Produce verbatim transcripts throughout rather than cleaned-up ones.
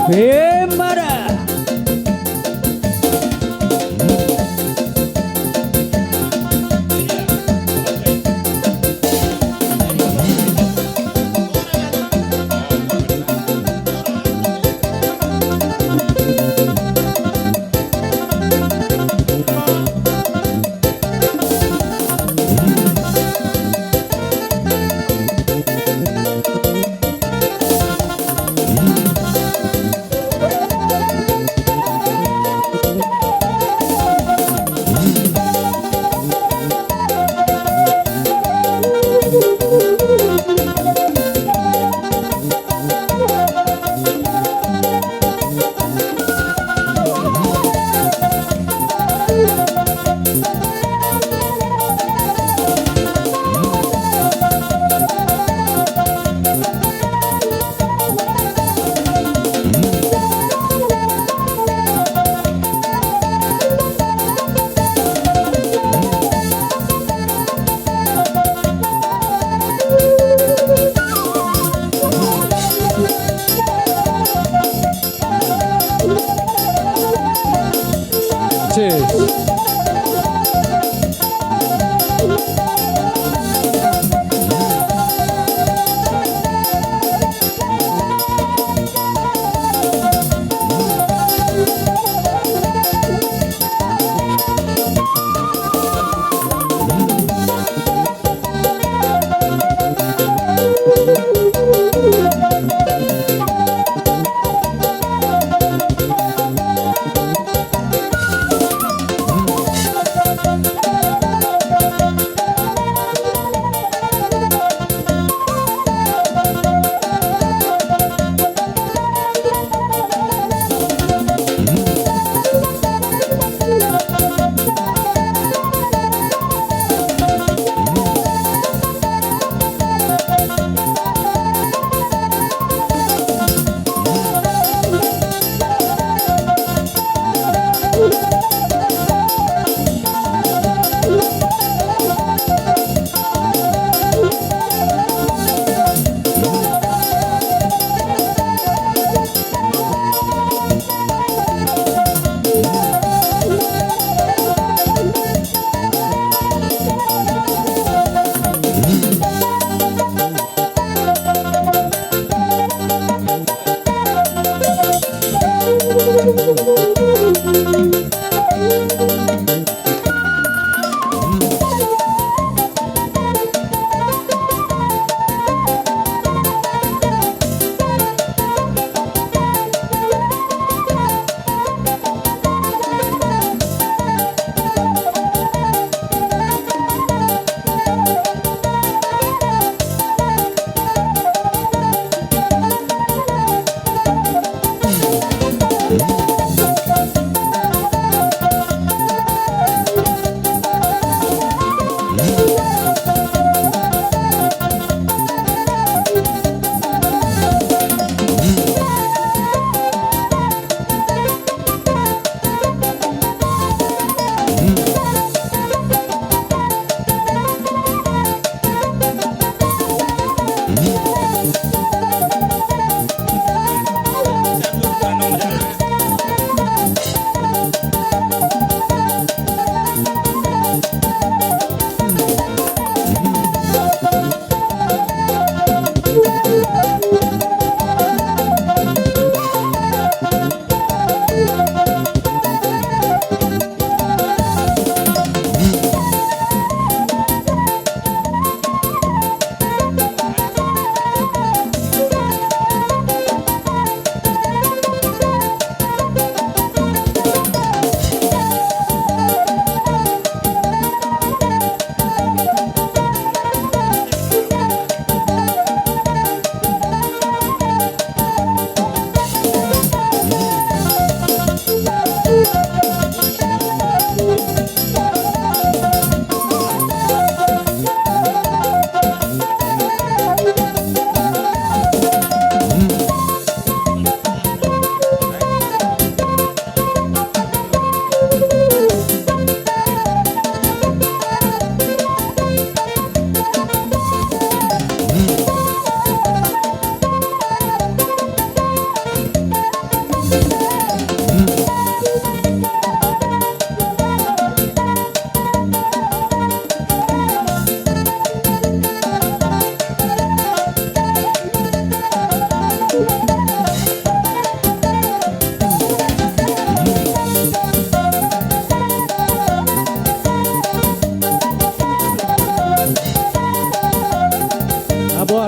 Emma da.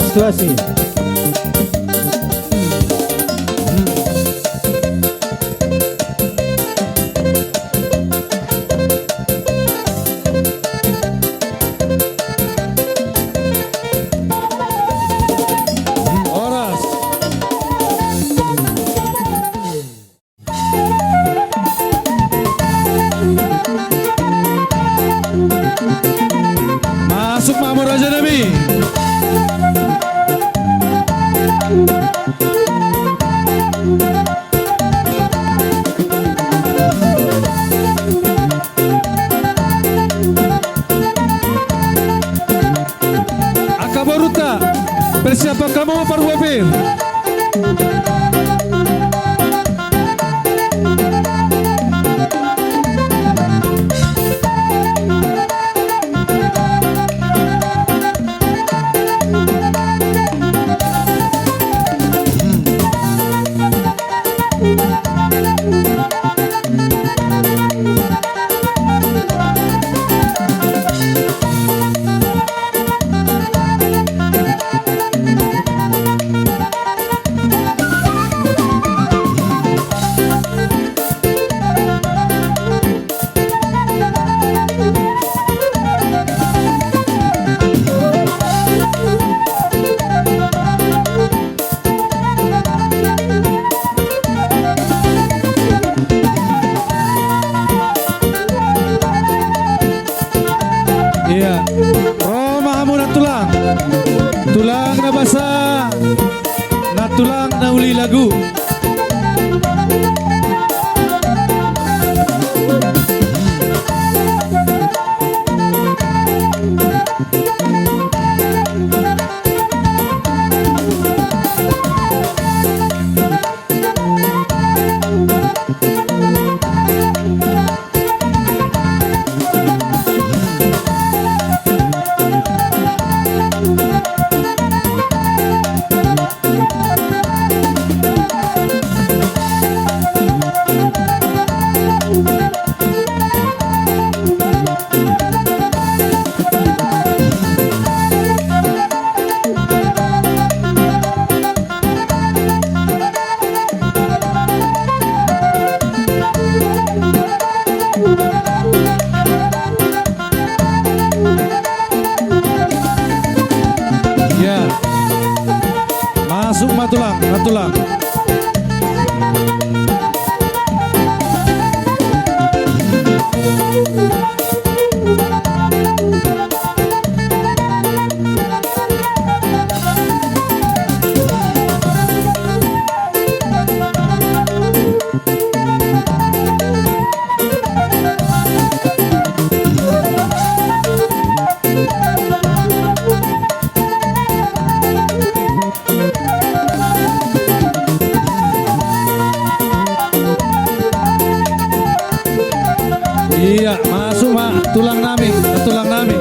Situasi. Horas. Masuk ma hamu raja nami. Angka borunta, persiapan hamu parbuapir. Iya. Ro ma hamu nantulang. Tulang na basa, nantulang na uli lagu. Ya. Masuk ma tulang, ma tulang. Iya, masuk ma tulang nami, tulang nami.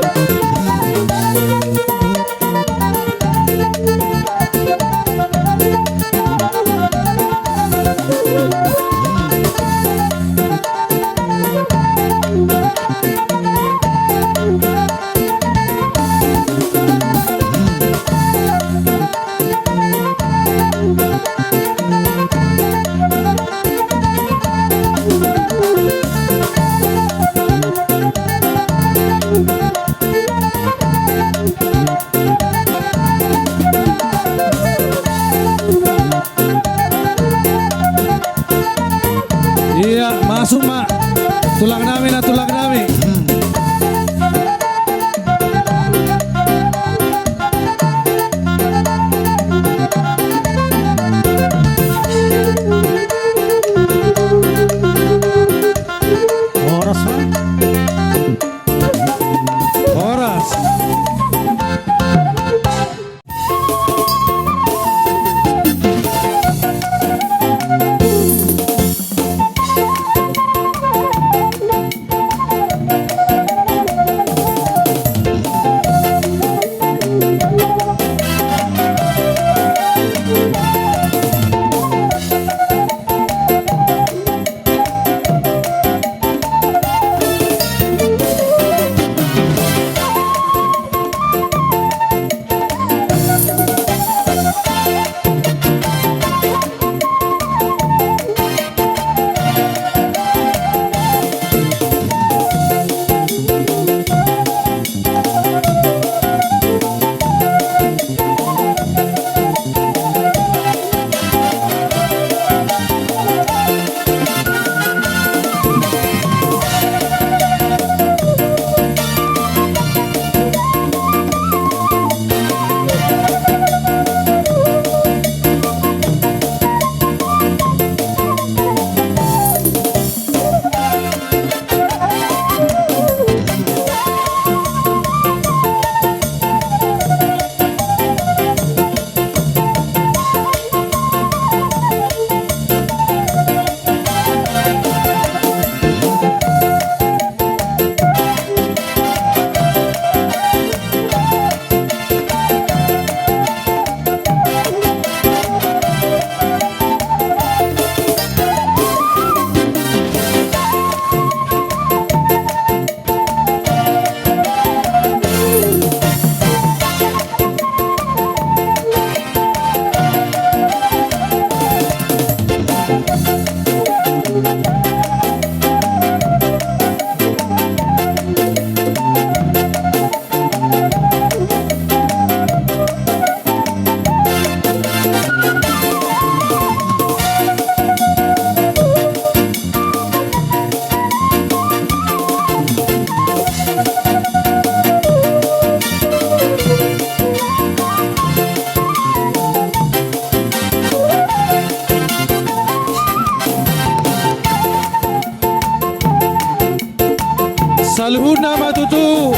Saluhutna ma tutu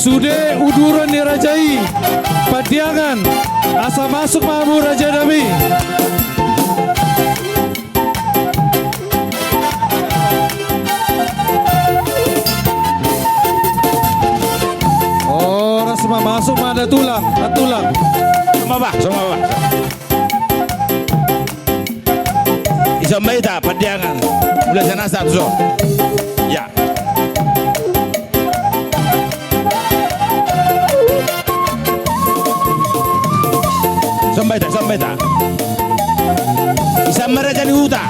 sude uduran ni raja i, Pandiangan, asa masuk ma hamu raja nami. Horas ma, masuk ma, na tulang, na tulang. Sama bah, sama bah. Ison ma hita Pandiangan. Mulai sana satu so. Ya. Ison ma hita, ison ma hita. Ison ma raja ni huta.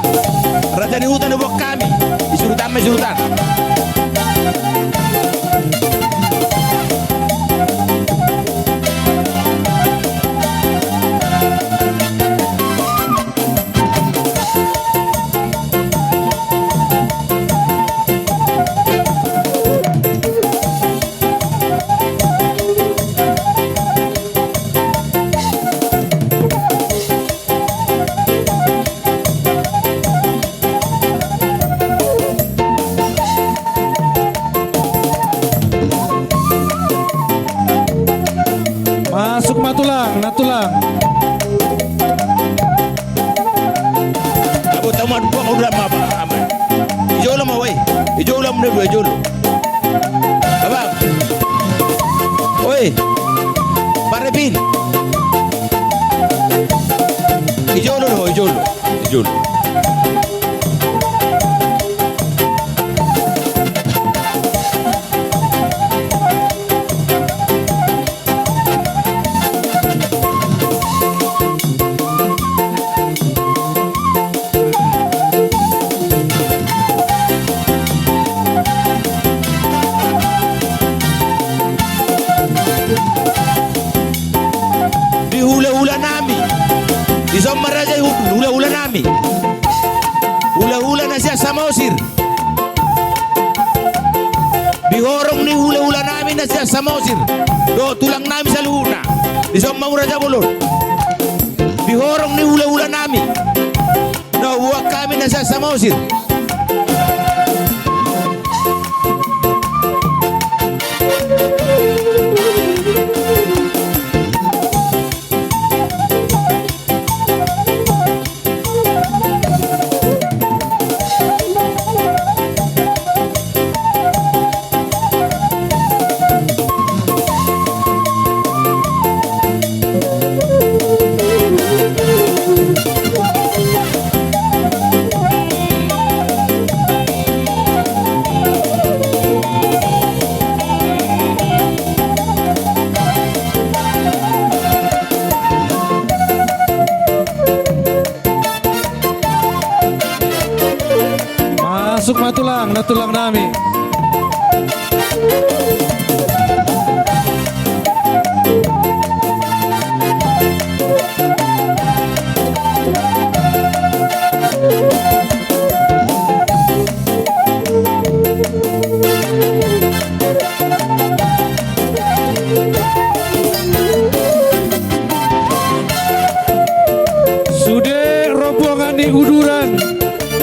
Raja ni huta na buat hami. Di surutan ma, di surutan. Masuk ma tulang, na tulang. Abo tamu adu buang udah ma apa? Aman. Ijolo ma woi. Ijolo ma dua ijolo. Abang. Oi. Parepin. Ijolo do, ijolo. Ijolo. Di hulahula nami. Ison ma raja i hu-, hulahula nami. Hulahula na sian Samosir. Di horong ni hulahula nami na sian Samosir dohot tulang nami saluhutna. Ison ma hamu raja bolon. Di horong ni hulahula nami na hubuat hami na sian Samosir. Masuk ma tulang, na tulang nami. Sude rombongan ni uduran,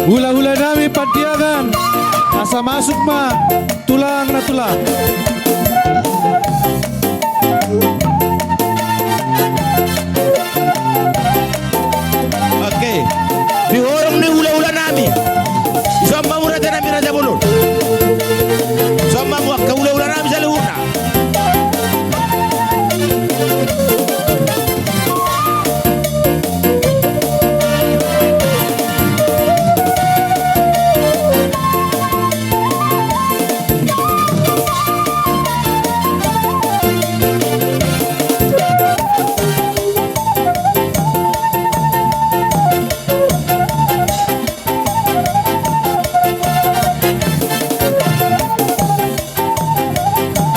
hulahula nami Pandiangan, asa masuk ma tulang na tulang. Oke. Di horong ni hulahula nami. Ison ma hamu raja nami raja bolon. Ison ma hamu angka hulahula nami saluhutna.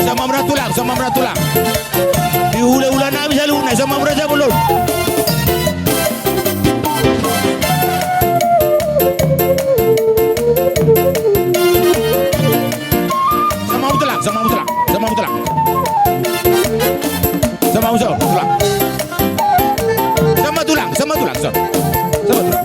Ison ma hamu raja tulang, ison ma hamu raja tulang. Di hulahula nami saluhutna, ison ma hamu raja bolon. Ison ma hamu tulang, ison ma hamu tulang, ison ma hamu tulang. Ison ma hamu tulang. Ison ma tulang, ison ma tulang, ison. Ison ma tulang.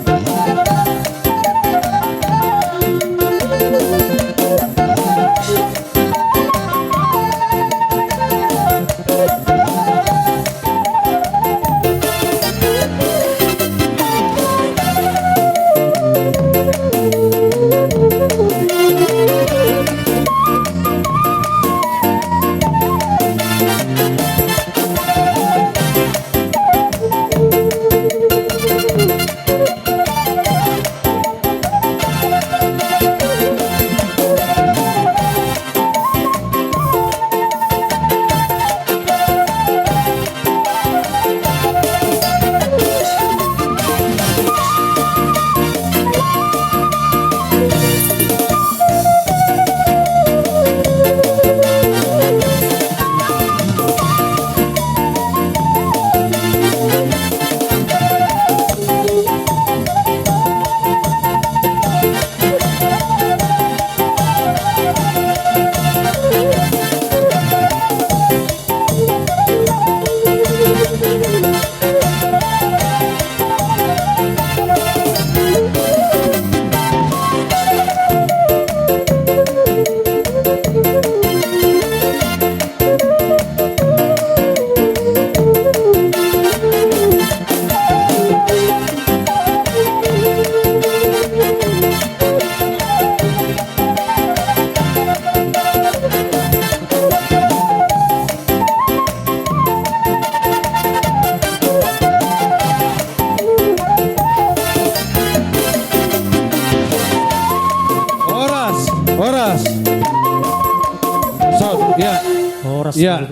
Horas. Sound, ya. Horas. Ya.